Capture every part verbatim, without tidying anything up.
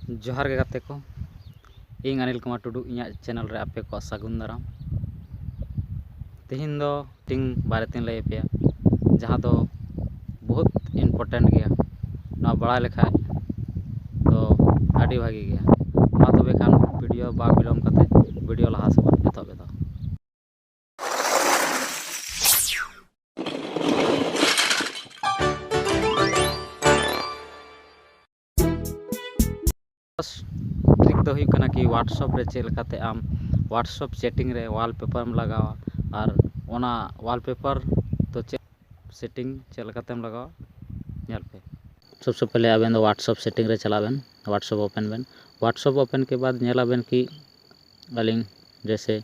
ᱡᱚᱦᱟᱨ ᱜᱮ ᱜᱟᱛᱮ ᱠᱚ, ᱤᱧ ᱚᱱᱤᱞ ᱠᱩᱢᱟᱨ ᱴᱩᱰᱩ, ᱤᱧᱟᱹᱜ ᱪᱮᱱᱮᱞ ᱨᱮ ᱟᱯᱮ ᱠᱚᱣᱟᱜ ᱥᱟᱹᱜᱩᱱ ᱫᱟᱨᱟᱢ᱾ ᱛᱮᱦᱮᱧ ᱫᱚ ᱢᱤᱫᱴᱤᱝ ᱵᱟᱨᱮ ᱛᱮᱧ ᱞᱟᱹᱭ ᱟᱯᱮᱭᱟ, ᱡᱟᱦᱟᱸ ᱫᱚ ᱵᱚᱦᱩᱛ ᱤᱢᱯᱚᱨᱴᱮᱱᱴ ᱜᱮᱭᱟ᱾ ᱱᱚᱣᱟ ᱵᱟᱲᱟᱭ ᱞᱮᱠᱷᱟᱡ ᱫᱚ ᱟᱹᱰᱤ ᱵᱷᱟᱹᱜᱤ ᱜᱮᱭᱟ᱾ ᱢᱟ ᱛᱚᱵᱮ ᱠᱷᱟᱱ ᱵᱷᱤᱰᱤᱭᱳ ᱵᱟᱝ ᱵᱤᱞᱚᱢ ᱠᱟᱛᱮ ᱵᱷᱤᱰᱤᱭᱳ ᱞᱟᱦᱟ ᱥᱮᱫ ᱵᱚᱱ ᱮᱛᱚᱦᱚᱵ ᱮᱫᱟ᱾ ᱴᱨᱤᱠ ᱫᱚ ᱦᱩᱭᱩᱜ ᱠᱟᱱᱟ ᱠᱤ WhatsApp ᱨᱮ ᱪᱮᱫ ᱞᱮᱠᱟᱛᱮ ᱟᱢ WhatsApp ᱪᱮᱴᱤᱝ ᱨᱮ ᱣᱟᱞᱯᱮᱯᱟᱨᱮᱢ ᱞᱟᱜᱟᱣᱟ, ᱟᱨ ᱚᱱᱟ ᱣᱟᱞᱯᱮᱯᱟᱨ ᱫᱚ ᱪᱮᱫ ᱥᱮᱴᱤᱝ ᱪᱮᱫ ᱞᱮᱠᱟᱛᱮᱢ ᱞᱟᱜᱟᱣᱟ, ᱧᱮᱞ ᱯᱮ᱾ ᱥᱚᱵᱥᱮ ᱯᱮᱦᱞᱮ ᱟᱵᱮᱱ ᱫᱚ WhatsApp ᱥᱮᱴᱤᱝ ᱨᱮ ᱪᱟᱞᱟᱜ ᱵᱮᱱ, WhatsApp ᱳᱯᱮᱱ ᱵᱮᱱ᱾ WhatsApp ᱳᱯᱮᱱ ᱠᱮ ᱵᱟᱫ ᱧᱮᱞ ᱟᱵᱮᱱ ᱠᱤ ᱟᱹᱞᱤᱧ ᱡᱮᱭᱥᱮ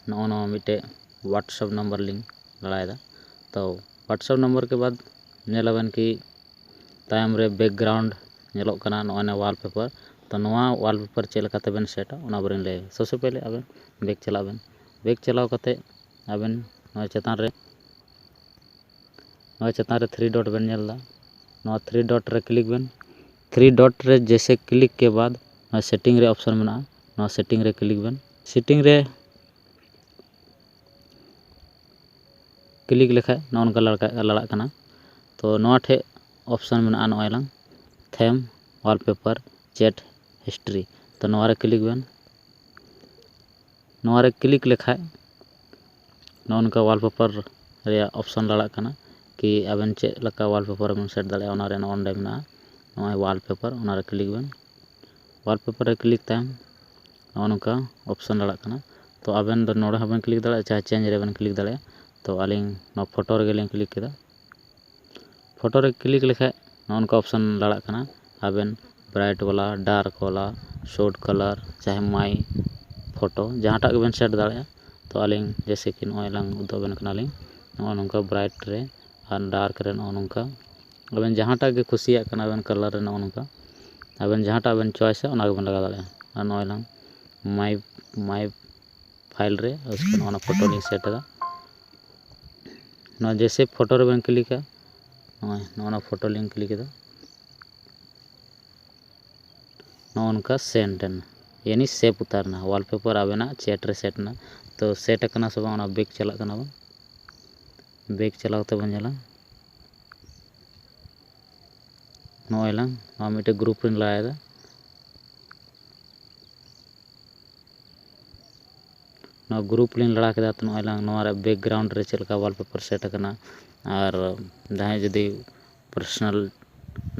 ᱱᱚᱜᱼᱚ ᱱᱚᱣᱟ ᱢᱤᱫᱴᱮᱡ WhatsApp ᱱᱟᱢᱵᱟᱨ ᱞᱤᱧ ᱞᱟᱲᱟᱭᱮᱫᱟ᱾ ᱛᱚ WhatsApp ᱱᱟᱢᱵᱟᱨ ᱠᱮ ᱵᱟᱫ ᱧᱮᱞ ᱟᱵᱮᱱ ᱠᱤ ᱛᱟᱭᱚᱢ ᱨᱮ ᱵᱮᱠᱜᱨᱟᱣᱩᱱᱰ ᱧᱮᱞᱚᱜ ᱠᱟᱱᱟ, ᱱᱚᱜᱼᱚᱭ ᱱᱚᱣᱟ ᱣᱟᱞᱯᱮᱯᱟᱨ᱾ ᱛᱚ ᱱᱚᱣᱟ ᱣᱟᱞᱯᱮᱯᱟᱨ ᱪᱮᱫ ᱞᱮᱠᱟᱛᱮ ᱵᱮᱱ ᱥᱮᱴᱟ, ᱚᱱᱟ ᱵᱟᱨᱮᱧ ᱞᱟᱹᱭᱟ᱾ ᱥᱚᱵᱥᱮ ᱯᱮᱦᱞᱮ ᱟᱵᱮᱱ ᱵᱮᱠ ᱪᱟᱞᱟᱜ ᱵᱮᱱ᱾ ᱵᱮᱠ ᱪᱟᱞᱟᱣ ᱠᱟᱛᱮ ᱟᱵᱮᱱ ᱱᱚᱣᱟ ᱪᱮᱛᱟᱱ ᱨᱮ, ᱱᱚᱣᱟ ᱪᱮᱛᱟᱱ ᱨᱮ ᱛᱷᱨᱤ ᱰᱚᱴ ᱵᱮᱱ ᱧᱮᱞ ᱮᱫᱟ, ᱱᱚᱣᱟ ᱛᱷᱨᱤ ᱰᱚᱴ ᱨᱮ ᱠᱞᱤᱠ ᱵᱮᱱ᱾ ᱛᱷᱨᱤ ᱰᱚᱴ ᱨᱮ ᱡᱮᱭᱥᱮ ᱠᱞᱤᱠ ᱠᱮ ᱵᱟᱫ ᱱᱚᱣᱟ ᱥᱮᱴᱤᱝ ᱨᱮ ᱚᱯᱥᱚᱱ ᱢᱮᱱᱟᱜᱼᱟ, ᱱᱚᱣᱟ ᱥᱮᱴᱤᱝ ᱨᱮ ᱠᱞᱤᱠ ᱵᱮᱱ᱾ ᱥᱮᱴᱤᱝ ᱨᱮ ᱠᱞᱤᱠ ᱞᱮᱠᱷᱟᱡ ᱱᱚᱜᱼᱚ ᱱᱚᱝᱠᱟ ᱞᱟᱲᱠᱟ-, ᱞᱟᱲᱟᱜ ᱠᱟᱱᱟ᱾ ᱛᱚ ᱱᱚᱣᱟ ᱴᱷᱮᱡ ᱚᱯᱥᱚᱱ ᱢᱮᱱᱟᱜᱼᱟ, ᱱᱚᱜᱼᱚᱭ ᱞᱟᱝ ᱛᱷᱮᱢ, ᱣᱟᱞᱯᱮᱯᱟᱨ, ᱪᱮᱴ ᱦᱤᱥᱴᱨᱤ᱾ ᱛᱚ ᱱᱚᱣᱟ ᱨᱮ ᱠᱞᱤᱠ ᱵᱮᱱ᱾ ᱱᱚᱣᱟ ᱨᱮ ᱠᱞᱤᱠ ᱞᱮᱠᱷᱟᱡ ᱱᱚᱜᱼᱚ ᱱᱚᱝᱠᱟ ᱣᱟᱞᱯᱮᱯᱟᱨ ᱨᱮᱭᱟᱜ ᱚᱯᱥᱚᱱ ᱞᱟᱲᱟᱜ ᱠᱟᱱᱟ ᱠᱤ ᱟᱵᱮᱱ ᱪᱮᱫ ᱞᱮᱠᱟ ᱣᱟᱞᱯᱮᱯᱟᱨ ᱵᱮᱱ ᱥᱮᱴ ᱫᱟᱲᱮᱭᱟᱜᱼᱟ᱾ ᱚᱱᱟ ᱨᱮ ᱱᱚᱜᱼᱚ ᱱᱚᱰᱮ ᱢᱮᱱᱟᱜᱼᱟ, ᱱᱚᱜᱼᱚᱭ ᱣᱟᱞᱯᱮᱯᱟᱨ, ᱚᱱᱟ ᱨᱮ ᱠᱞᱤᱠ ᱵᱮᱱ᱾ ᱣᱟᱞᱯᱮᱯᱟᱨ ᱨᱮ ᱠᱞᱤᱠ ᱛᱟᱭᱚᱢ ᱱᱚᱜᱼᱚ ᱱᱚᱝᱠᱟ ᱚᱯᱥᱚᱱ ᱞᱟᱲᱟᱜ ᱠᱟᱱᱟ᱾ ᱛᱚ ᱟᱵᱮᱱ ᱫᱚ ᱱᱚᱰᱮ ᱦᱚᱸᱵᱮᱱ ᱠᱞᱤᱠ ᱫᱟᱲᱮᱭᱟᱜᱼᱟ, ᱪᱟᱦᱮ ᱪᱮᱧᱡᱽ ᱨᱮᱵᱮᱱ ᱠᱞᱤᱠ ᱫᱟᱲᱮᱭᱟᱜᱼᱟ᱾ ᱛᱚ ᱟᱹᱞᱤᱧ ᱱᱚᱣᱟ ᱯᱷᱳᱴᱳ ᱨᱮᱜᱮ ᱞᱤᱧ ᱠᱞᱤᱠ ᱠᱮᱫᱟ᱾ ᱯᱷᱳᱴᱳ ᱨᱮ ᱠᱞᱤᱠ ᱞᱮᱠᱷᱟᱡ ᱱᱚᱜᱼᱚ ᱱᱚᱝᱠᱟ ᱚᱯᱥᱚᱱ ᱞᱟᱲᱟᱜ ᱠᱟᱱᱟ, ᱟᱵᱮᱱ ᱵᱨᱟᱭᱤᱴ ᱵᱟᱞᱟ, ᱰᱟᱨᱠ ᱵᱟᱞᱟ, ᱥᱳᱰ ᱠᱟᱞᱟᱨ, ᱪᱟᱦᱮ ᱢᱟᱭ ᱯᱷᱳᱴᱳ, ᱡᱟᱦᱟᱸᱴᱟᱜ ᱜᱮᱵᱮᱱ ᱥᱮᱴ ᱫᱟᱲᱮᱭᱟᱜᱼᱟ᱾ ᱛᱚ ᱟᱹᱞᱤᱧ ᱡᱮᱭᱥᱮ ᱠᱤ ᱱᱚᱜᱼᱚᱭ ᱞᱟᱝ ᱩᱫᱩᱜ ᱟᱵᱮᱱ ᱠᱟᱱᱟᱞᱤᱧ, ᱱᱚᱜᱼᱚ ᱱᱚᱝᱠᱟ ᱵᱨᱟᱭᱤᱴ ᱨᱮ ᱟᱨ ᱰᱟᱨᱠ ᱨᱮ ᱱᱚᱜᱼᱚ ᱱᱚᱝᱠᱟ ᱟᱵᱮᱱ ᱡᱟᱦᱟᱸᱴᱟᱜ ᱜᱮ ᱠᱩᱥᱤᱭᱟᱜ ᱠᱟᱱᱟ ᱵᱮᱱ ᱠᱟᱞᱟᱨ ᱨᱮ, ᱱᱚᱜᱼᱚ ᱱᱚᱝᱠᱟ ᱟᱵᱮᱱ ᱡᱟᱦᱟᱸᱴᱟᱜ ᱵᱮᱱ ᱪᱚᱭᱮᱥᱟ ᱚᱱᱟ ᱜᱮᱵᱮᱱ ᱞᱟᱜᱟᱣ ᱫᱟᱲᱮᱭᱟᱜᱼᱟ᱾ ᱟᱨ ᱱᱚᱜᱼᱚᱭ ᱞᱟᱝ ᱢᱟᱭ, ᱢᱟᱭ ᱯᱷᱟᱭᱤᱞ ᱨᱮ ᱱᱚᱜᱼᱚ ᱱᱚᱣᱟ ᱯᱷᱳᱴᱳ ᱞᱤᱧ ᱥᱮᱴ ᱮᱫᱟ᱾ ᱱᱚᱣᱟ ᱡᱮᱭᱥᱮ ᱯᱷᱳᱴᱳ ᱨᱮᱵᱮᱱ ᱠᱞᱤᱠᱟ, ᱱᱚᱜᱼᱚᱭ ᱱᱚᱜᱼᱚ ᱱᱚᱣᱟ ᱯᱷᱳᱴᱳ ᱞᱤᱧ ᱠᱞᱤᱠ ᱮᱫᱟ᱾ ᱱᱚᱜᱼᱚ ᱱᱚᱝᱠᱟ ᱥᱮᱱᱰ ᱮᱱᱟ, ᱭᱟᱱᱤ ᱥᱮᱵᱷ ᱩᱛᱟᱹᱨ ᱮᱱᱟ, ᱣᱟᱞᱯᱮᱯᱟᱨ ᱟᱵᱮᱱᱟᱜ ᱪᱮᱴ ᱨᱮ ᱥᱮᱴ ᱮᱱᱟ᱾ ᱛᱚ ᱥᱮᱴ ᱟᱠᱟᱱᱟ ᱥᱮ ᱵᱟᱝ, ᱚᱱᱟ ᱵᱮᱠ ᱪᱟᱞᱟᱜ ᱠᱟᱱᱟ ᱵᱚᱱ, ᱵᱮᱠ ᱪᱟᱞᱟᱣ ᱠᱟᱛᱮ ᱵᱚᱱ ᱧᱮᱞᱟ᱾ ᱱᱚᱜᱼᱚᱭ ᱞᱟᱝ ᱱᱚᱣᱟ ᱢᱤᱫᱴᱮᱱ ᱜᱨᱩᱯ ᱨᱤᱧ ᱞᱟᱜᱟᱣᱮᱫᱟ᱾ ᱱᱚᱣᱟ ᱜᱨᱩᱯ ᱞᱤᱧ ᱞᱟᱲᱟ ᱠᱮᱫᱟ, ᱛᱚ ᱱᱚᱜᱼᱚᱭ ᱞᱟᱝ ᱱᱚᱣᱟ ᱨᱮ ᱵᱮᱠᱜᱨᱟᱣᱩᱱᱰ ᱨᱮ ᱪᱮᱫ ᱞᱮᱠᱟ ᱣᱟᱞᱯᱮᱯᱟᱨ ᱥᱮᱴ ᱟᱠᱟᱱᱟ, ᱟᱨ ᱡᱟᱦᱟᱸᱭ ᱡᱩᱫᱤ ᱯᱟᱨᱥᱚᱱᱟᱞ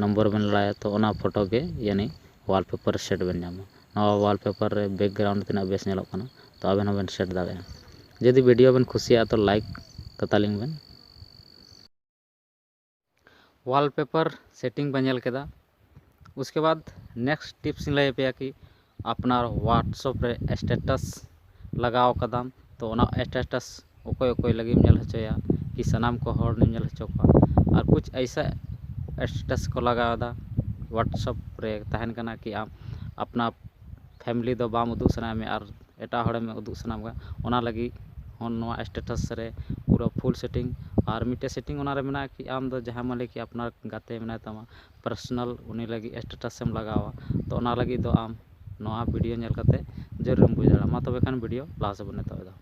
ᱱᱚᱢᱵᱚᱨ ᱵᱮᱱ ᱞᱟᱲᱟᱭᱟ, ᱛᱚ ᱚᱱᱟ ᱯᱷᱳᱴᱳ ᱜᱮ ᱭᱟᱱᱤ ᱣᱟᱞᱯᱮᱯᱟᱨ ᱥᱮᱴ ᱵᱮᱱ ᱧᱟᱢᱟ᱾ ᱱᱚᱣᱟ ᱣᱟᱞᱯᱮᱯᱟᱨ ᱨᱮ ᱵᱮᱠᱜᱨᱟᱣᱩᱱᱰ ᱛᱤᱱᱟᱹᱜ ᱵᱮᱥ ᱧᱮᱞᱚᱜ ᱠᱟᱱᱟ, ᱛᱚ ᱟᱵᱮᱱ ᱦᱚᱸᱵᱮᱱ ᱥᱮᱴ ᱫᱟᱲᱮᱭᱟᱜᱼᱟ᱾ ᱡᱩᱫᱤ ᱵᱷᱤᱰᱤᱭᱳ ᱵᱮᱱ ᱠᱩᱥᱤᱭᱟᱜᱼᱟ, ᱛᱚ ᱞᱟᱭᱤᱠ ᱠᱟᱛᱟᱞᱤᱧ ᱵᱮᱱ᱾ ᱣᱟᱞᱯᱮᱯᱟᱨ ᱥᱮᱴᱤᱝ ᱵᱚᱱ ᱧᱮᱞ ᱠᱮᱫᱟ᱾ ᱩᱥᱠᱮ ᱵᱟᱫ ᱱᱮᱠᱥᱴ ᱴᱤᱯᱥ ᱤᱧ ᱞᱟᱹᱭ ᱟᱯᱮᱭᱟ ᱠᱤ ᱟᱯᱱᱟᱨ ᱣᱟᱴᱥᱮᱯ ᱨᱮ ᱥᱴᱮᱴᱟᱥ ᱞᱟᱜᱟᱣ ᱠᱟᱫᱟᱢ, ᱛᱚ ᱚᱱᱟ ᱥᱴᱮᱴᱟᱥ ᱚᱠᱚᱭ ᱚᱠᱚᱭ ᱞᱟᱹᱜᱤᱫ ᱮᱢ ᱧᱮᱞ ᱦᱚᱪᱚᱭᱟ ᱠᱤ ᱥᱟᱱᱟᱢ ᱠᱚ ᱦᱚᱲ ᱮᱢ ᱧᱮᱞ ᱦᱚᱪᱚ ᱠᱚᱣᱟ᱾ ᱟᱨ ᱠᱩᱪ ᱟᱭᱥᱟ ᱥᱴᱮᱴᱟᱥ ᱠᱚ ᱞᱟᱜᱟᱣ ᱮᱫᱟ, ᱣᱟᱴᱥᱮᱯ ᱨᱮ ᱛᱟᱦᱮᱱ ᱠᱟᱱᱟ ᱠᱤ ᱟᱢ ᱟᱯᱱᱟ ᱯᱷᱮᱢᱮᱞᱤ ᱫᱚ ᱵᱟᱢ ᱩᱫᱩᱜ ᱥᱟᱱᱟᱭᱮᱫ ᱢᱮᱭᱟ ᱟᱨ ᱮᱴᱟᱜ ᱦᱚᱲᱮᱢ ᱩᱫᱩᱜ ᱥᱟᱱᱟᱢ ᱠᱟᱱᱟ, ᱚᱱᱟ ᱞᱟᱹᱜᱤᱫ ᱦᱚᱸ ᱱᱚᱣᱟ ᱥᱴᱮᱴᱟᱥ ᱨᱮ ᱯᱩᱨᱟᱹ ᱯᱷᱩᱞ ᱥᱮᱴᱤᱝ᱾ ᱟᱨ ᱢᱤᱫᱴᱮᱱ ᱥᱮᱴᱤᱝ ᱚᱱᱟᱨᱮ ᱢᱮᱱᱟᱜᱼᱟ ᱠᱤ ᱟᱢ ᱫᱚ ᱡᱟᱦᱟᱸ ᱢᱟᱱᱞᱤ ᱠᱤ ᱟᱯᱱᱟᱨ ᱜᱟᱛᱮ ᱢᱮᱱᱟᱭ ᱛᱟᱢᱟ ᱯᱟᱨᱥᱚᱱᱟᱞ, ᱩᱱᱤ ᱞᱟᱹᱜᱤᱫ ᱥᱴᱮᱴᱟᱥ ᱮᱢ ᱞᱟᱜᱟᱣᱟ, ᱛᱚ ᱚᱱᱟ ᱞᱟᱹᱜᱤᱫ ᱫᱚ ᱟᱢ ᱱᱚᱣᱟ ᱵᱷᱤᱰᱤᱭᱳ ᱧᱮᱞ ᱠᱟᱛᱮ ᱡᱟᱹᱨᱩᱲ ᱮᱢ ᱵᱩᱡᱽ ᱫᱟᱲᱮᱭᱟᱜᱼᱟ᱾ ᱢᱟ ᱛᱚᱵᱮ ᱠᱷᱟᱱ ᱵᱷᱤᱰᱤᱭᱳ ᱞᱟᱦᱟ ᱥᱮᱫ ᱵᱚᱱ ᱮᱛᱚᱦᱚᱵ ᱮᱫᱟ᱾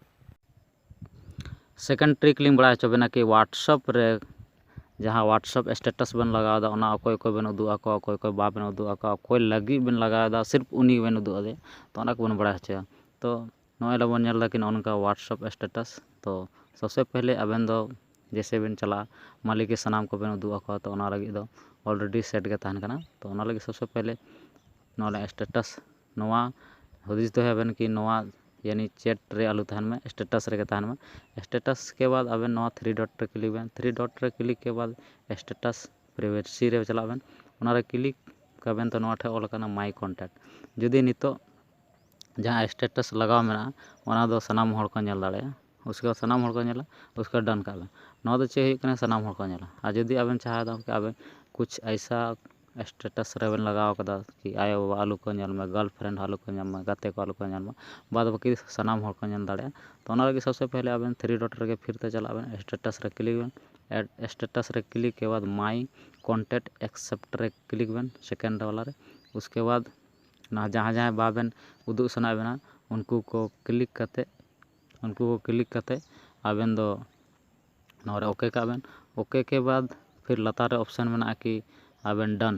ᱥᱮᱠᱮᱱᱰ ᱴᱨᱤᱠ ᱞᱤᱧ ᱵᱟᱲᱟᱭ ᱦᱚᱪᱚ ᱵᱮᱱᱟ ᱠᱤ ᱣᱟᱴᱥᱮᱯ ᱨᱮ ᱡᱟᱦᱟᱸ ᱣᱟᱴᱥᱮᱯ ᱥᱴᱮᱴᱟᱥ ᱵᱮᱱ ᱞᱟᱜᱟᱣ ᱮᱫᱟ, ᱚᱱᱟ ᱚᱠᱚᱭ ᱚᱠᱚᱭ ᱵᱮᱱ ᱩᱫᱩᱜ ᱟᱠᱚᱣᱟ, ᱚᱠᱚᱭ ᱚᱠᱚᱭ ᱵᱟᱵᱮᱱ ᱩᱫᱩᱜ ᱟᱠᱚᱣᱟ, ᱚᱠᱚᱭ ᱞᱟᱹᱜᱤᱫ ᱵᱮᱱ ᱞᱟᱜᱟᱣ ᱮᱫᱟ, ᱥᱤᱨᱯ ᱩᱱᱤ ᱜᱮᱵᱮᱱ ᱩᱫᱩᱜ ᱟᱫᱮᱭᱟ, ᱛᱚ ᱚᱱᱟ ᱠᱚᱵᱚᱱ ᱵᱟᱲᱟᱭ ᱦᱚᱪᱚᱭᱟ᱾ ᱛᱚ ᱱᱚᱜᱼᱚᱭ ᱞᱮᱵᱚᱱ ᱧᱮᱞ ᱮᱫᱟ ᱠᱤ ᱱᱚᱜᱼᱚ ᱱᱚᱝᱠᱟ ᱣᱟᱴᱥᱮᱯ ᱥᱴᱮᱴᱟᱥ᱾ ᱛᱚ ᱥᱚᱵᱥᱮ ᱯᱮᱦᱞᱮ ᱟᱵᱮᱱ ᱫᱚ ᱡᱮᱥᱮ ᱵᱮᱱ ᱪᱟᱞᱟᱜᱼᱟ, ᱢᱟᱱᱞᱤ ᱠᱤ ᱥᱟᱱᱟᱢ ᱠᱚᱵᱮᱱ ᱩᱫᱩᱜ ᱟᱠᱚᱣᱟ, ᱛᱚ ᱚᱱᱟ ᱞᱟᱹᱜᱤᱫ ᱫᱚ ᱚᱞᱨᱮᱰᱤ ᱥᱮᱴ ᱜᱮ ᱛᱟᱦᱮᱱ ᱠᱟᱱᱟ᱾ ᱛᱚ ᱚᱱᱟ ᱞᱟᱹᱜᱤᱫ ᱥᱚᱵᱥᱮ ᱯᱮᱦᱞᱮ ᱱᱚᱣᱟ ᱥᱴᱮᱴᱟᱥ, ᱱᱚᱣᱟ ᱦᱩᱫᱤᱥ ᱫᱚᱦᱚᱭᱟᱵᱮᱱ ᱠᱤ ᱱᱚᱣᱟ ᱭᱟᱱᱤ ᱪᱮᱴ ᱨᱮ ᱟᱞᱚ ᱛᱟᱦᱮᱱ ᱢᱟ, ᱥᱴᱮᱴᱟᱥ ᱨᱮᱜᱮ ᱛᱟᱦᱮᱱ ᱢᱟ᱾ ᱥᱴᱮᱴᱟᱥ ᱠᱮ ᱵᱟᱫ ᱟᱵᱮᱱ ᱱᱚᱣᱟ ᱛᱷᱨᱤ ᱰᱚᱴ ᱨᱮ ᱠᱞᱤᱠ ᱵᱮᱱ, ᱛᱷᱨᱤ ᱰᱚᱴ ᱨᱮ ᱠᱞᱤᱠ ᱠᱮ ᱵᱟᱫ ᱥᱴᱮᱴᱟᱥ ᱯᱨᱟᱭᱵᱷᱮᱥᱤ ᱨᱮ ᱪᱟᱞᱟᱜ ᱵᱮᱱ᱾ ᱚᱱᱟᱨᱮ ᱠᱞᱤᱠ ᱠᱟᱵᱮᱱ ᱛᱚ ᱱᱚᱣᱟ ᱴᱷᱮᱱ ᱚᱞ ᱟᱠᱟᱱᱟ ᱢᱟᱭ ᱠᱚᱱᱴᱮᱠᱴ᱾ ᱡᱩᱫᱤ ᱱᱤᱛᱚᱜ ᱡᱟᱦᱟᱸ ᱥᱴᱮᱴᱟᱥ ᱞᱟᱜᱟᱣ ᱢᱮᱱᱟᱜᱼᱟ, ᱚᱱᱟ ᱫᱚ ᱥᱟᱱᱟᱢ ᱦᱚᱲ ᱠᱚ ᱧᱮᱞ ᱫᱟᱲᱮᱭᱟᱜᱼᱟ᱾ ᱩᱥᱠᱮ ᱵᱟᱫ ᱥᱟᱱᱟᱢ ᱦᱚᱲ ᱠᱚ ᱧᱮᱞᱟ, ᱩᱥᱠᱮ ᱵᱟᱫ ᱰᱟᱱ ᱠᱟᱜ ᱵᱮᱱ᱾ ᱱᱚᱣᱟ ᱫᱚ ᱪᱮᱫ ᱦᱩᱭᱩᱜ ᱠᱟᱱᱟ, ᱥᱟᱱᱟᱢ ᱦᱚᱲ ᱠᱚ ᱧᱮᱞᱟ᱾ ᱟᱨ ᱡᱩᱫᱤ ᱟᱵᱮᱱ ᱪᱟᱦᱟᱣ ᱫᱟ ᱠᱤ ᱟᱵᱮᱱ ᱠᱩᱪ ᱟᱭᱥᱟ ᱥᱴᱮᱴᱟᱥ ᱨᱮᱵᱮᱱ ᱞᱟᱜᱟᱣ ᱠᱟᱫᱟ ᱠᱤ ᱟᱭᱳᱼᱵᱟᱵᱟ ᱟᱞᱚ ᱠᱚ ᱧᱮᱞ ᱢᱟ, ᱜᱟᱨᱞᱯᱷᱨᱮᱱᱰ ᱟᱞᱚ ᱠᱚ ᱧᱮᱞ ᱢᱟ, ᱜᱟᱛᱮ ᱠᱚ ᱟᱞᱚ ᱠᱚ ᱧᱮᱞ ᱢᱟ, ᱵᱟᱫ ᱵᱟᱹᱠᱤ ᱥᱟᱱᱟᱢ ᱦᱚᱲ ᱠᱚ ᱧᱮᱞ ᱫᱟᱲᱮᱭᱟᱜᱼᱟ, ᱛᱚ ᱚᱱᱟ ᱞᱟᱹᱜᱤᱫ ᱥᱚᱵᱥᱮ ᱯᱮᱦᱞᱮ ᱟᱵᱮᱱ ᱛᱷᱨᱤ ᱰᱚᱴ ᱨᱮᱜᱮ ᱯᱷᱤᱨ ᱛᱮ ᱪᱟᱞᱟᱜ ᱵᱮᱱ, ᱥᱴᱮᱴᱟᱥ ᱨᱮ ᱠᱞᱤᱠ ᱵᱮᱱ᱾ ᱥᱴᱮᱴᱟᱥ ᱨᱮ ᱠᱞᱤᱠ ᱠᱮ ᱵᱟᱫ ᱢᱟᱭ ᱠᱚᱱᱴᱮᱠᱴ ᱮᱠᱥᱮᱯᱴ ᱨᱮ ᱠᱞᱤᱠ ᱵᱮᱱ, ᱥᱮᱠᱮᱱᱰ ᱵᱟᱞᱟ ᱨᱮ᱾ ᱩᱥᱠᱮ ᱵᱟᱫ ᱚᱱᱟ ᱡᱟᱦᱟᱸ ᱡᱟᱦᱟᱸᱭ ᱵᱟᱵᱮᱱ ᱩᱫᱩᱜ ᱥᱟᱱᱟᱭᱮᱫ ᱵᱮᱱᱟ, ᱩᱱᱠᱩ ᱠᱚ ᱠᱞᱤᱠ ᱠᱟᱛᱮ, ᱩᱱᱠᱩ ᱠᱚ ᱠᱞᱤᱠ ᱠᱟᱛᱮ ᱟᱵᱮᱱ ᱫᱚ ᱱᱚᱣᱟ ᱨᱮ ᱳᱠᱮ ᱠᱟᱜ ᱵᱮᱱ᱾ ᱳᱠᱮ ᱠᱮ ᱵᱟᱫ ᱯᱷᱤᱨ ᱞᱟᱛᱟᱨ ᱨᱮ ᱚᱯᱥᱮᱱ ᱢᱮᱱᱟᱜᱼᱟ ᱠᱤ ᱟᱵᱮᱱ ᱰᱟᱱ,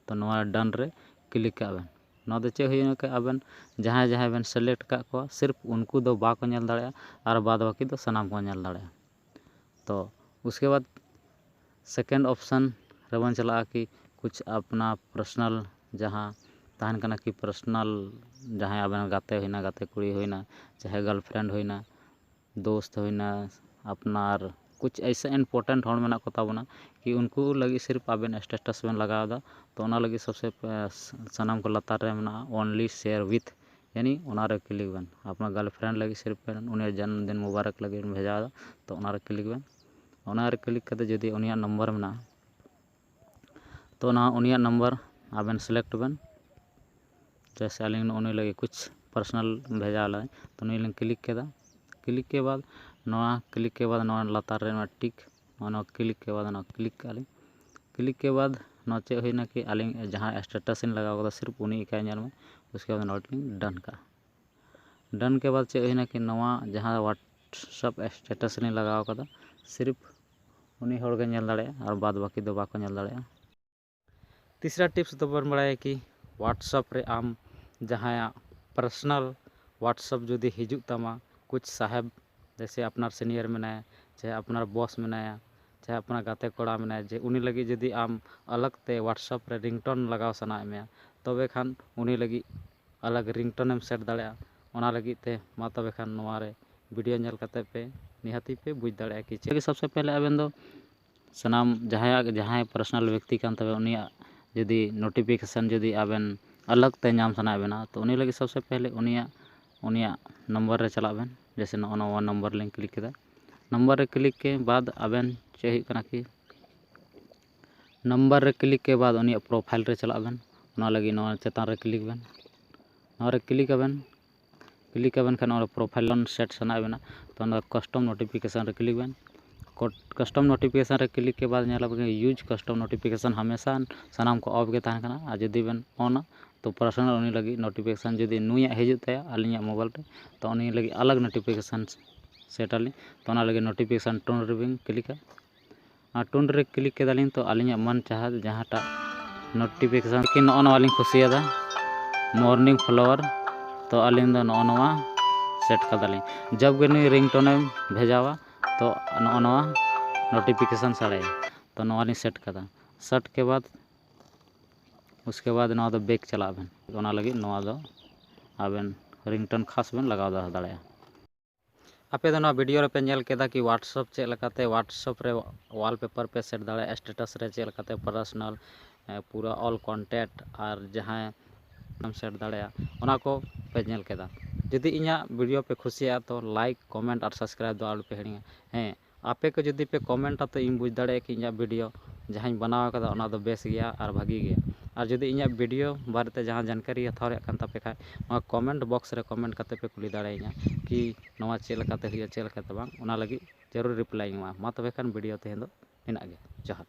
ᱛᱚ ᱱᱚᱣᱟ ᱰᱟᱱ ᱨᱮ ᱠᱞᱤᱠ ᱠᱟᱜ ᱵᱮᱱ᱾ ᱱᱚᱣᱟ ᱫᱚ ᱪᱮᱫ ᱦᱩᱭᱩᱜᱼᱟ ᱠᱤ ᱟᱵᱮᱱ ᱡᱟᱦᱟᱸᱭ ᱡᱟᱦᱟᱸᱭ ᱵᱮᱱ ᱥᱤᱞᱮᱠᱴ ᱠᱟᱜ ᱠᱚᱣᱟ, ᱥᱤᱨᱯᱷ ᱩᱱᱠᱩ ᱫᱚ ᱵᱟᱠᱚ ᱧᱮᱞ ᱫᱟᱲᱮᱭᱟᱜᱼᱟ ᱟᱨ ᱵᱟᱫ ᱵᱟᱹᱠᱤ ᱫᱚ ᱥᱟᱱᱟᱢ ᱠᱚ ᱧᱮᱞ ᱫᱟᱲᱮᱭᱟᱜᱼᱟ᱾ ᱛᱚ ᱩᱥᱠᱮ ᱵᱟᱫ ᱥᱮᱠᱮᱱᱰ ᱚᱯᱥᱮᱱ ᱨᱮᱵᱚᱱ ᱪᱟᱞᱟᱜᱼᱟ ᱠᱤ ᱠᱩᱪ ᱟᱯᱱᱟ ᱯᱟᱨᱥᱚᱱᱟᱞ ᱡᱟᱦᱟᱸ ᱛᱟᱦᱮᱱ ᱠᱟᱱᱟ ᱠᱤ ᱯᱟᱨᱥᱚᱱᱟᱞ, ᱡᱟᱦᱟᱸᱭ ᱟᱵᱮᱱ ᱜᱟᱛᱮ ᱦᱩᱭᱱᱟ, ᱜᱟᱛᱮ ᱠᱩᱲᱤ ᱦᱩᱭᱱᱟ, ᱪᱟᱦᱮ ᱜᱟᱨᱞᱯᱷᱨᱮᱱᱰ ᱦᱩᱭᱱᱟ, ᱫᱳᱥᱛ ᱦᱩᱭᱱᱟ, ᱟᱯᱱᱟᱨ ᱠᱩᱪ ᱮᱭᱥᱮ ᱤᱢᱯᱚᱨᱴᱮᱱᱴ ᱦᱚᱲ ᱢᱮᱱᱟᱜ ᱠᱚ ᱛᱟᱵᱚᱱᱟ ᱠᱤ ᱩᱱᱠᱩ ᱞᱟᱹᱜᱤᱫ ᱥᱤᱨᱯᱷ ᱟᱵᱮᱱ ᱥᱴᱮᱴᱟᱥ ᱵᱮᱱ ᱞᱟᱜᱟᱣ ᱮᱫᱟ᱾ ᱛᱚ ᱚᱱᱟ ᱞᱟᱹᱜᱤᱫ ᱥᱚᱵᱥᱮ ᱯᱮ-, ᱥᱟᱱᱟᱢ ᱠᱚ ᱞᱟᱛᱟᱨ ᱨᱮ ᱢᱮᱱᱟᱜᱼᱟ only share with, ᱭᱟᱱᱤ ᱚᱱᱟ ᱨᱮ ᱠᱞᱤᱠ ᱵᱮᱱ᱾ ᱟᱯᱱᱟᱨ ᱜᱟᱨᱞᱯᱷᱨᱮᱱᱰ ᱞᱟᱹᱜᱤᱫ ᱥᱤᱨᱯᱷ ᱵᱮᱱ ᱩᱱᱤᱭᱟᱜ ᱡᱟᱱᱢᱫᱤᱱ ᱢᱩᱵᱟᱨᱚᱠ ᱞᱟᱹᱜᱤᱫ ᱵᱮᱱ ᱵᱷᱮᱡᱟ ᱮᱫᱟ, ᱛᱚ ᱚᱱᱟ ᱨᱮ ᱠᱞᱤᱠ ᱵᱮᱱ᱾ ᱚᱱᱟ ᱨᱮ ᱠᱞᱤᱠ ᱠᱟᱛᱮ ᱡᱩᱫᱤ ᱩᱱᱤᱭᱟᱜ ᱱᱟᱢᱵᱟᱨ ᱢᱮᱱᱟᱜᱼᱟ, ᱛᱚ ᱚᱱᱟ ᱩᱱᱤᱭᱟᱜ ᱱᱟᱢᱵᱟᱨ ᱟᱵᱮᱱ ᱥᱤᱞᱮᱠᱴ ᱵᱮᱱ᱾ ᱡᱮᱭᱥᱮ ᱟᱹᱞᱤᱧ ᱱᱚᱜᱼᱚ ᱱᱩᱭ ᱞᱟᱹᱜᱤᱫ ᱠᱩᱪ ᱯᱟᱨᱥᱚᱱᱟᱞ ᱵᱷᱮᱡᱟ ᱞᱟᱹᱜᱤᱫ, ᱛᱚ ᱱᱩᱭ ᱞᱤᱧ ᱠᱞᱤᱠ ᱠᱮᱫᱟ᱾ ᱠᱞᱤᱠ ᱠᱮ ᱵᱟᱫ ᱱᱚᱣᱟ ᱠᱞᱤᱠ ᱠᱮ ᱵᱟᱫ ᱱᱚᱣᱟ ᱞᱟᱛᱟᱨ ᱨᱮ ᱱᱚᱣᱟ ᱴᱤᱠ, ᱱᱚᱣᱟ, ᱱᱚᱣᱟ ᱠᱞᱤᱠ ᱠᱮ ᱵᱟᱫ ᱱᱚᱣᱟ ᱠᱞᱤᱠ ᱠᱟᱜᱼᱟ ᱞᱤᱧ᱾ ᱠᱞᱤᱠ ᱠᱮ ᱵᱟᱫ ᱱᱚᱣᱟ ᱪᱮᱫ ᱦᱩᱭᱱᱟ ᱠᱤ ᱟᱹᱞᱤᱧ ᱡᱟᱦᱟᱸ ᱥᱴᱮᱴᱟᱥ ᱞᱤᱧ ᱞᱟᱜᱟᱣ ᱠᱟᱫᱟ ᱥᱤᱨᱯᱷ ᱩᱱᱤ ᱮᱠᱟᱭ ᱧᱮᱞ ᱢᱟ᱾ ᱩᱥᱠᱮ ᱵᱟᱫ ᱱᱚᱣᱟ ᱞᱤᱧ ᱰᱟᱱ ᱠᱟᱜᱼᱟ᱾ ᱰᱟᱱ ᱠᱮ ᱵᱟᱫ ᱪᱮᱫ ᱦᱩᱭᱱᱟ ᱠᱤ ᱱᱚᱣᱟ ᱡᱟᱦᱟᱸ WhatsApp ᱥᱴᱮᱴᱟᱥ ᱞᱤᱧ ᱞᱟᱜᱟᱣ ᱠᱟᱫᱟ ᱥᱤᱨᱯᱷ ᱩᱱᱤ ᱦᱚᱲ ᱜᱮ ᱧᱮᱞ ᱫᱟᱲᱮᱭᱟᱜᱼᱟ ᱟᱨ ᱵᱟᱫ ᱵᱟᱹᱠᱤ ᱫᱚ ᱵᱟᱠᱚ ᱧᱮᱞ ᱫᱟᱲᱮᱭᱟᱜᱼᱟ᱾ ᱛᱤᱥᱨᱟ ᱴᱤᱯᱥ ᱫᱚᱵᱚᱱ ᱵᱟᱲᱟᱭᱟ ᱠᱤ WhatsApp ᱨᱮ ᱟᱢ ᱡᱟᱦᱟᱸᱭᱟᱜ ᱯᱟᱨᱥᱚᱱᱟᱞ WhatsApp ᱡᱩᱫᱤ ᱦᱤᱡᱩᱜ ᱛᱟᱢᱟ, ᱠᱩᱪ ᱥᱟᱦᱮᱵᱽ ᱡᱮᱭᱥᱮ ᱟᱯᱱᱟᱨ ᱥᱤᱱᱤᱭᱟᱨ ᱢᱮᱱᱟᱭᱟ, ᱪᱟᱦᱮ ᱟᱯᱱᱟᱨ ᱵᱚᱥ ᱢᱮᱱᱟᱭᱟ, ᱪᱟᱦᱮ ᱟᱯᱱᱟᱨ ᱜᱟᱛᱮ ᱠᱚᱲᱟ ᱢᱮᱱᱟᱭᱟ, ᱡᱮ ᱩᱱᱤ ᱞᱟᱹᱜᱤᱫ ᱡᱩᱫᱤ ᱟᱢ ᱟᱞᱟᱜᱽ ᱛᱮ WhatsApp ᱨᱮ ᱨᱤᱝᱴᱳᱱ ᱞᱟᱜᱟᱣ ᱥᱟᱱᱟᱭᱮᱫ ᱢᱮᱭᱟ, ᱛᱚᱵᱮ ᱠᱷᱟᱱ ᱩᱱᱤ ᱞᱟᱹᱜᱤᱫ ᱟᱞᱟᱜᱽ ᱨᱤᱝᱴᱳᱱ ᱮᱢ ᱥᱮᱴ ᱫᱟᱲᱮᱭᱟᱜᱼᱟ᱾ ᱚᱱᱟ ᱞᱟᱹᱜᱤᱫ ᱛᱮ ᱢᱟ ᱛᱚᱵᱮ ᱠᱷᱟᱱ ᱱᱚᱣᱟ ᱨᱮ ᱵᱷᱤᱰᱤᱭᱳ ᱧᱮᱞ ᱠᱟᱛᱮ ᱯᱮ ᱱᱤᱦᱟᱹᱛᱤ ᱯᱮ ᱵᱩᱡᱽ ᱫᱟᱲᱮᱭᱟᱜᱼᱟ ᱠᱤ ᱪᱮᱫ ᱜᱮ᱾ ᱥᱚᱵᱥᱮ ᱯᱮᱦᱞᱮ ᱟᱵᱮᱱ ᱫᱚ ᱥᱟᱱᱟᱢ ᱡᱟᱦᱟᱸᱭᱟᱜ, ᱡᱟᱦᱟᱸᱭ ᱯᱟᱨᱥᱚᱱᱟᱞ ᱵᱮᱠᱛᱤ ᱠᱟᱱ ᱛᱟᱵᱮᱱ, ᱩᱱᱤᱭᱟᱜ ᱡᱩᱫᱤ ᱱᱳᱴᱤᱯᱷᱤᱠᱮᱥᱚᱱ ᱡᱩᱫᱤ ᱟᱵᱮᱱ ᱟᱞᱟᱜᱽ ᱛᱮ ᱧᱟᱢ ᱥᱟᱱᱟᱭᱮᱫ ᱵᱮᱱᱟ, ᱛᱚ ᱩᱱᱤ ᱞᱟᱹᱜᱤᱫ ᱥᱚᱵᱥᱮ ᱯᱮᱦᱞᱮ ᱩᱱᱤᱭᱟᱜ, ᱩᱱᱤᱭᱟᱜ ᱱᱚᱢᱵᱚᱨ ᱨᱮ ᱪᱟᱞᱟᱜ ᱵᱮᱱ᱾ ᱡᱮᱭᱥᱮ ᱱᱚᱜᱼᱚ ᱱᱚᱣᱟ ᱱᱚᱢᱵᱚᱨ ᱞᱤᱧ ᱠᱞᱤᱠ ᱠᱮᱫᱟ᱾ ᱱᱚᱢᱵᱚᱨ ᱨᱮ ᱠᱞᱤᱠ ᱠᱮ ᱵᱟᱫ ᱟᱵᱮᱱ ᱪᱮᱫ ᱦᱩᱭᱩᱜ ᱠᱟᱱᱟ ᱠᱤ ᱱᱟᱢᱵᱟᱨ ᱨᱮ ᱠᱞᱤᱠ ᱠᱮ ᱵᱟᱫ ᱩᱱᱤᱭᱟᱜ ᱯᱨᱚᱯᱷᱟᱭᱤᱞ ᱨᱮ ᱪᱟᱞᱟᱜ ᱵᱮᱱ᱾ ᱚᱱᱟ ᱞᱟᱹᱜᱤᱫ ᱱᱚᱣᱟ ᱪᱮᱛᱟᱱ ᱨᱮ ᱠᱞᱤᱠ ᱵᱮᱱ᱾ ᱱᱚᱣᱟ ᱨᱮ ᱠᱞᱤᱠ ᱟᱵᱮᱱ, ᱠᱞᱤᱠ ᱟᱵᱮᱱ ᱠᱷᱟᱱ ᱱᱚᱣᱟ ᱯᱨᱚᱯᱷᱟᱭᱤᱞ ᱞᱚᱱ ᱥᱮᱴ ᱥᱟᱱᱟᱭᱮᱫ ᱵᱮᱱᱟ, ᱛᱚ ᱚᱱᱟ ᱠᱟᱥᱴᱚᱢ ᱱᱳᱴᱤᱯᱷᱤᱠᱮᱥᱚᱱ ᱨᱮ ᱠᱞᱤᱠ ᱵᱮᱱ᱾ ᱠᱚᱥᱴᱚᱢ ᱱᱳᱴᱤᱯᱷᱤᱠᱮᱥᱟᱱ ᱨᱮ ᱠᱞᱤᱠ ᱠᱮᱫ ᱵᱟᱫ ᱧᱮᱞ ᱟᱵᱚᱱ ᱤᱭᱩᱡᱽ ᱠᱟᱥᱴᱚᱢ ᱱᱳᱴᱤᱯᱷᱤᱠᱮᱥᱟᱱ ᱦᱟᱢᱮᱥᱟ ᱥᱟᱱᱟᱢ ᱠᱚ ᱚᱯᱷ ᱜᱮ ᱛᱟᱦᱮᱱ ᱠᱟᱱᱟ᱾ ᱟᱨ ᱡᱩᱫᱤ ᱵᱮᱱ ᱚᱱᱟ ᱛᱚ ᱯᱟᱨᱥᱚᱱᱟᱞ ᱩᱱᱤ ᱞᱟᱹᱜᱤᱫ ᱱᱳᱴᱤᱯᱷᱤᱠᱮᱥᱟᱱ ᱡᱩᱫᱤ ᱱᱩᱭᱟᱜ ᱦᱤᱡᱩᱜ ᱛᱟᱭᱟ ᱟᱹᱞᱤᱧᱟᱜ ᱢᱳᱵᱟᱭᱤᱞ ᱨᱮ, ᱛᱚ ᱩᱱᱤ ᱞᱟᱹᱜᱤᱫ ᱟᱞᱟᱜᱽ ᱱᱳᱴᱤᱯᱷᱤᱠᱮᱥᱟᱱ ᱥᱮᱴ ᱟᱹᱞᱤᱧ᱾ ᱛᱚ ᱚᱱᱟ ᱞᱟᱹᱜᱤᱫ ᱱᱳᱴᱤᱯᱷᱤᱠᱮᱥᱟᱱ ᱴᱳᱱ ᱨᱮᱵᱤᱱ ᱠᱞᱤᱠᱟ᱾ ᱟᱨ ᱴᱳᱱ ᱨᱮ ᱠᱞᱤᱠ ᱠᱮᱫᱟᱞᱤᱧ, ᱛᱚ ᱟᱹᱞᱤᱧᱟᱜ ᱢᱚᱱ ᱪᱟᱦᱟ ᱡᱟᱦᱟᱸᱴᱟᱜ ᱱᱳᱴᱤᱯᱷᱤᱠᱮᱥᱟᱱ ᱠᱤ ᱱᱚᱜᱼᱚ ᱱᱚᱣᱟ ᱞᱤᱧ ᱠᱩᱥᱤᱭᱟᱫᱟ, ᱢᱚᱨᱱᱤᱝ ᱯᱷᱞᱟᱣᱟᱨ᱾ ᱛᱚ ᱟᱹᱞᱤᱧ ᱫᱚ ᱱᱚᱜᱼᱚ ᱱᱚᱣᱟ ᱥᱮᱴ ᱠᱟᱫᱟᱞᱤᱧ᱾ ᱡᱚᱵ ᱜᱮ ᱱᱩᱭ ᱨᱤᱝᱴᱳᱱᱮ ᱵᱷᱮᱡᱟᱣᱟ, ᱛᱚ ᱱᱚᱜᱼᱚ ᱱᱚᱣᱟ ᱱᱳᱴᱤᱯᱷᱤᱠᱮᱥᱟᱱ ᱥᱟᱰᱮᱭᱟ᱾ ᱛᱚ ᱱᱚᱣᱟ ᱞᱤᱧ ᱥᱮᱴ ᱠᱟᱫᱟ᱾ ᱥᱮᱴ ᱠᱮ ᱵᱟᱫ, ᱩᱥᱠᱮ ᱵᱟᱫ ᱱᱚᱣᱟ ᱫᱚ ᱵᱮᱠ ᱪᱟᱞᱟᱜ ᱟᱵᱮᱱ᱾ ᱚᱱᱟ ᱞᱟᱹᱜᱤᱫ ᱱᱚᱣᱟ ᱫᱚ ᱟᱵᱮᱱ ᱨᱤᱝᱴᱳᱱ ᱠᱷᱟᱥ ᱵᱮᱱ ᱞᱟᱜᱟᱣ ᱫᱚᱦᱚ ᱫᱟᱲᱮᱭᱟᱜᱼᱟ᱾ ᱟᱯᱮ ᱫᱚ ᱱᱚᱣᱟ ᱵᱷᱤᱰᱤᱭᱳ ᱨᱮᱯᱮ ᱧᱮᱞ ᱠᱮᱫᱟ ᱠᱤ WhatsApp ᱪᱮᱫ ᱞᱮᱠᱟᱛᱮ WhatsApp ᱨᱮ ᱣᱟᱞᱯᱮᱯᱟᱨ ᱯᱮ ᱥᱮᱴ ᱫᱟᱲᱮᱭᱟᱜᱼᱟ, ᱥᱴᱮᱴᱟᱥ ᱨᱮ ᱪᱮᱫ ᱞᱮᱠᱟᱛᱮ ᱯᱟᱨᱥᱚᱱᱟᱞ, ᱮ, ᱯᱩᱨᱟᱹ ᱚᱞ ᱠᱚᱱᱴᱮᱠᱴ ᱟᱨ ᱡᱟᱦᱟᱸᱭ ᱮᱢ ᱥᱮᱴ ᱫᱟᱲᱮᱭᱟᱜᱼᱟ, ᱚᱱᱟ ᱠᱚ ᱯᱮ ᱧᱮᱞ ᱠᱮᱫᱟ᱾ ᱡᱩᱫᱤ ᱤᱧᱟᱹᱜ ᱵᱷᱤᱰᱤᱭᱳ ᱯᱮ ᱠᱩᱥᱤᱭᱟᱜᱼᱟ ᱛᱚ ᱞᱟᱭᱤᱠ, ᱠᱚᱢᱮᱱᱴ ᱟᱨ ᱥᱟᱵᱥᱠᱨᱟᱭᱤᱵ ᱫᱚ ᱟᱞᱚᱯᱮ ᱦᱤᱲᱤᱧᱟ᱾ ᱦᱮᱸ, ᱟᱯᱮ ᱠᱚ ᱡᱩᱫᱤ ᱯᱮ ᱠᱚᱢᱮᱱᱴᱟ ᱛᱚ ᱤᱧ ᱵᱩᱡᱽ ᱫᱟᱲᱮᱭᱟᱜᱼᱟ ᱠᱤ ᱤᱧᱟᱹᱜ ᱵᱷᱤᱰᱤᱭᱳ ᱡᱟᱦᱟᱸᱧ ᱵᱮᱱᱟᱣ ᱠᱟᱫᱟ ᱚᱱᱟ ᱫᱚ ᱵᱮᱥ ᱜᱮᱭᱟ ᱟᱨ ᱵᱷᱟᱹᱜᱤ ᱜᱮᱭᱟ᱾ ᱟᱨ ᱡᱩᱫᱤ ᱤᱧᱟᱹᱜ ᱵᱷᱤᱰᱤᱭᱳ ᱵᱟᱨᱮᱛᱮ ᱡᱟᱦᱟᱸ ᱡᱟᱱᱠᱟᱨᱤ ᱦᱟᱛᱟᱣ ᱨᱮᱭᱟᱜ ᱠᱟᱱ ᱛᱟᱯᱮ ᱠᱷᱟᱡ ᱱᱚᱣᱟ ᱠᱚᱢᱮᱱᱴ ᱵᱚᱠᱥ ᱨᱮ ᱠᱚᱢᱮᱱᱴ ᱠᱟᱛᱮ ᱯᱮ ᱠᱩᱞᱤ ᱫᱟᱲᱮᱭᱟᱹᱧᱟ ᱠᱤ ᱱᱚᱣᱟ ᱪᱮᱫ ᱞᱮᱠᱟᱛᱮ ᱦᱩᱭᱩᱜᱼᱟ, ᱪᱮᱫ ᱞᱮᱠᱟᱛᱮ ᱵᱟᱝ, ᱚᱱᱟ ᱞᱟᱹᱜᱤᱫ ᱡᱟᱹᱨᱩᱲ ᱨᱤᱯᱞᱟᱭᱤᱧ ᱮᱢᱟ᱾ ᱢᱟ ᱛᱚᱵᱮ ᱠᱷᱟᱱ ᱵᱷᱤᱰᱤᱭᱳ ᱛᱮᱦᱮᱧ ᱫᱚ ᱱᱤᱱᱟᱹᱜ ᱜᱮ᱾ ᱡᱚᱦᱟᱨ᱾